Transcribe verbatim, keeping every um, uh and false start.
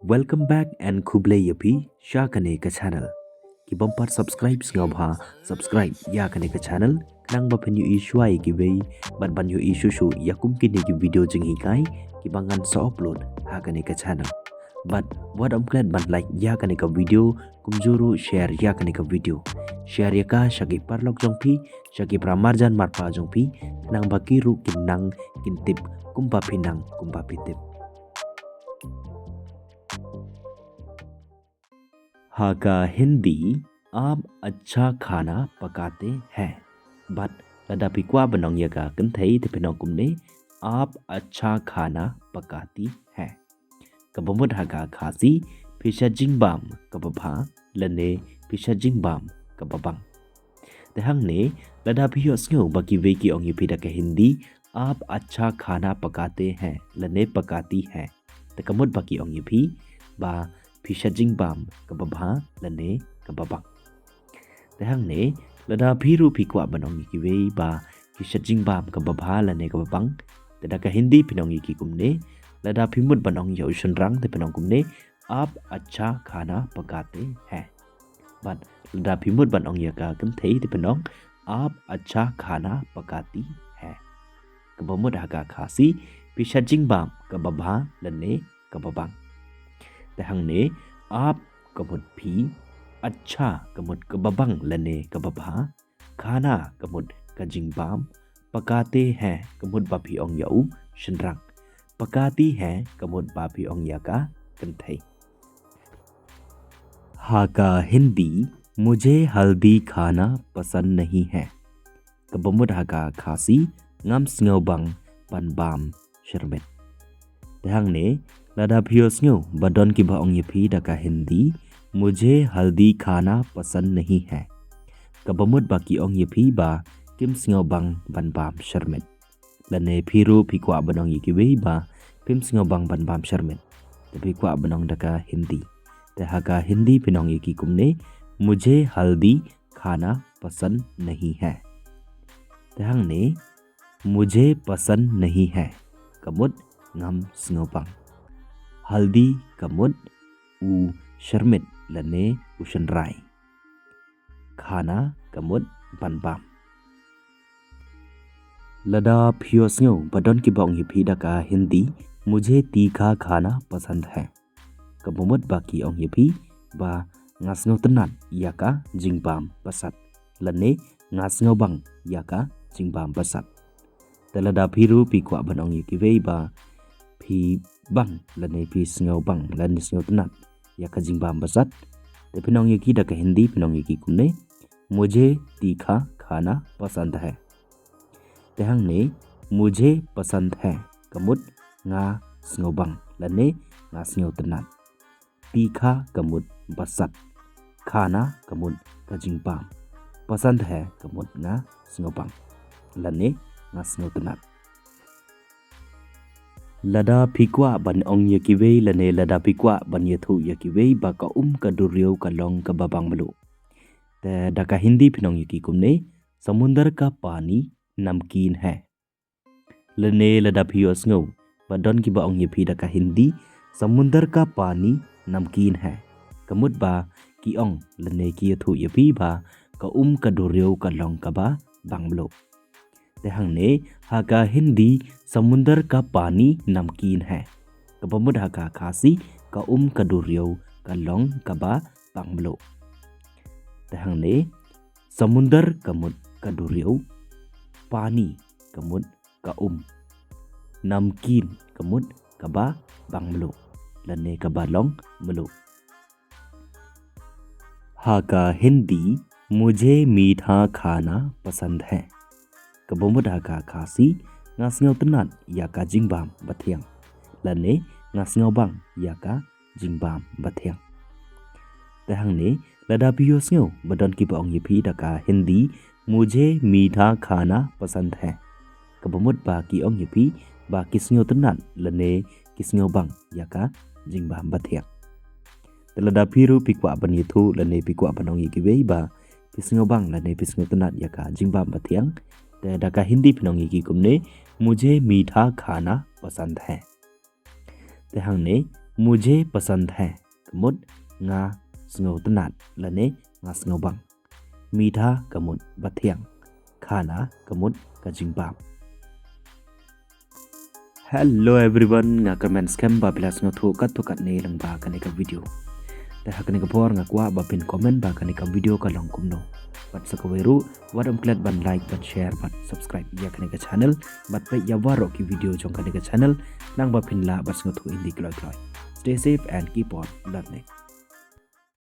Welcome back and khublei ïa phi sha kane ka channel. Ki bym pat subscribe sngewbha subscribe ïa kane ka channel khnang ba phin ïohi shuwa ïa kiwei bad ban ïohi shuh shuh ïa kum kine ki video jinghikai kiba ngan sa upload ha kane ka channel. Bad wat ym klet ban like ïa kane ka video, kumjuh ruh share ïa kane ka video. Share ïa ka sha ki paralok jong phi, sha ki para marjan marpa jong phi, khnang ba ki ruh kin nang kin tip kumba phi nang kumba phi tip. Ha ka Hindi, "आप अच्छा खाना पकाते हैं।" Bad lada phi kwah ban ong ïa ka kynthei te phin ong kumne, "आप अच्छा खाना पकाती हैं." Kaba mut ha ka Khasi, "Phi sha jingbam kaba bha," lane "Phi sha jingbam kaba bang." Te hangne, lada phi ïohsngew ba kiwei ki ong ïa phi da ka Hindi, "आप अच्छा खाना पकाते हैं," lane "पकाती हैं." Te ka mut ba ki ong ïa phi ba phi sha jingbam kaba bha lane kaba bang. Te hangne, lada phi ruh phi kwah ban ong ïa kiwei ba ki sha jingbam kaba bha lane kaba bang, te da ka Hindi phin ong ïa ki kumne. Lada phi mut ban ong ïa u shynrang te phin ong kumne, "आप अच्छा खाना पकाते हैं." Bad lada phi mut ban ong ïa ka kynthei te phin ong, "आप अच्छा खाना पकाती हैं." Kaba mut ha ka Khasi, "Phi sha jingbam kaba bha lane kaba bang." Te hangne, "आप" ka mut phi, "अच्छा" ka mut kaba bang lane kaba bha, "खाना" ka mut ka jingbam, "पकाते हैं" ka mut ba phi ong ïa u shynrang, "पकाती हैं" ka mut ba phi ong ïa ka kynthei. Ha ka Hindi, "मुझे हल्दी खाना पसंद नहीं है." Kaba mut ha ka Khasi, "Ngam sngewbang ban bam shyrmit." Te hangne, lada phi ïohsngew ba don kiba ong ïa phi da ka Hindi, "मुझे हल्दी खाना पसंद नहीं है." Kaba mut ba ki ong ïa phi ba kim sngewbang ban bam shyrmit. Lane phi ruh phi kwah ban ong ïa kiwei ba phim sngewbang ban bam shyrmit, te phi kwah ban ong da ka Hindi. Te ha ka Hindi phin ong ïa ki kumne, "मुझे हल्दी खाना पसंद नहीं है." Te hangne, "मुझे पसंद नहीं है" ka mut ngam sngewbang. "हल्दी" ka mut u shyrmit lane u shynrai. "खाना" ka mut ban bam. Lada phi ïohsngew ba don kiba ong ïa phi da ka Hindi, "मुझे तीखा खाना पसंद है." Kaba mut ba ki ong ïa phi ba nga sngewtynnat ïa ka jingbam basat, lane nga sngewbang ïa ka jingbam basat. Te lada phi ruh phi kwah ban ong ïa kiwei ba phi bang lane phi sngewbang lane sngewtynnat ïa ka jingbam basat, te phin ong ïa ki da ka Hindi phin ong ïa ki kumne, "मुझे तीखा खाना पसंद है." Te hangne, "मुझे पसंद है" ka mut nga sngewbang lane nga sngewtynnat. "तीखा" ka mut basat. "खाना" ka mut ka jingbam. "पसंद है" ka mut nga sngewbang lane nga sngewtynnat. Lada phi kwah ban ong ïa kiwei lane lada phi kwah ban ïathuh ïa kiwei ba ka um ka duriaw ka long kaba bang mluh, te da ka Hindi phin ong ïa ki kumne, "समुंदर का पानी नमकीन है।" Lane lada phi ïohsngew ba don kiba ong ïa phi da ka Hindi, "समुंदर का पानी नमकीन है." Ka mut ba ki ong lane ki ïathuh ïa phi ba ka um ka duriaw ka long kaba bang mluh. Te hangne, ha ka Hindi, "समुंदर का पानी नमकीन है." Kaba mut ha ka Khasi, ka um ka duriaw ka long kaba bang mluh. Te hangne, "समुंदर" ka mut ka duriaw, "पानी" ka mut ka um, "नमकीन" ka mut kaba bang mluh lane kaba long mluh. Ha ka Hindi, "मुझे मीठा खाना पसंद है." Kaba mut ha ka Khasi, nga sngewtynnat ïa ka jingbam bathiang, lane nga sngewbang ïa ka jingbam bathiang. Te hangne, lada phi ïohsngew ba don kiba ong ïa phi da ka Hindi, "मुझे मीठा खाना पसंद है." Kaba mut ba ki ong ïa phi ba ki sngewtynnat lane ki sngewbang ïa ka jingbam bathiang. Te lada phi ruh phi kwah ban ïathuh lane phi kwah ban ong ïa kiwei ba phi sngewbang lane phi sngewtynnat ïa ka jingbam bathiang, te da ka Hindi phin ong ïa ki kumne, "मुझे मीठा खाना पसंद है।" Te hangne, Mujhe pasand hai, ka mut nga sngewtynnad lane nga sngewbang. Meetha, ka mut bathiang. Khana, ka mut ka jingbam. Hello everyone, nga kyrmen skhem ba phi la sngewthuh katto katne lyngba kane ka video. Te ha kane ka por nga kwah ba phin comment ba kane ka video ka long kumno. Bad sa kawei ruh, wat ym klet ban like, ban share, bad subscribe ïa kane ka channel, bad peit ïa baroh ki video jong kane ka channel, nang ba phin lah ban sngewthuh ïa ki kloi kloi. Stay safe and keep on learning.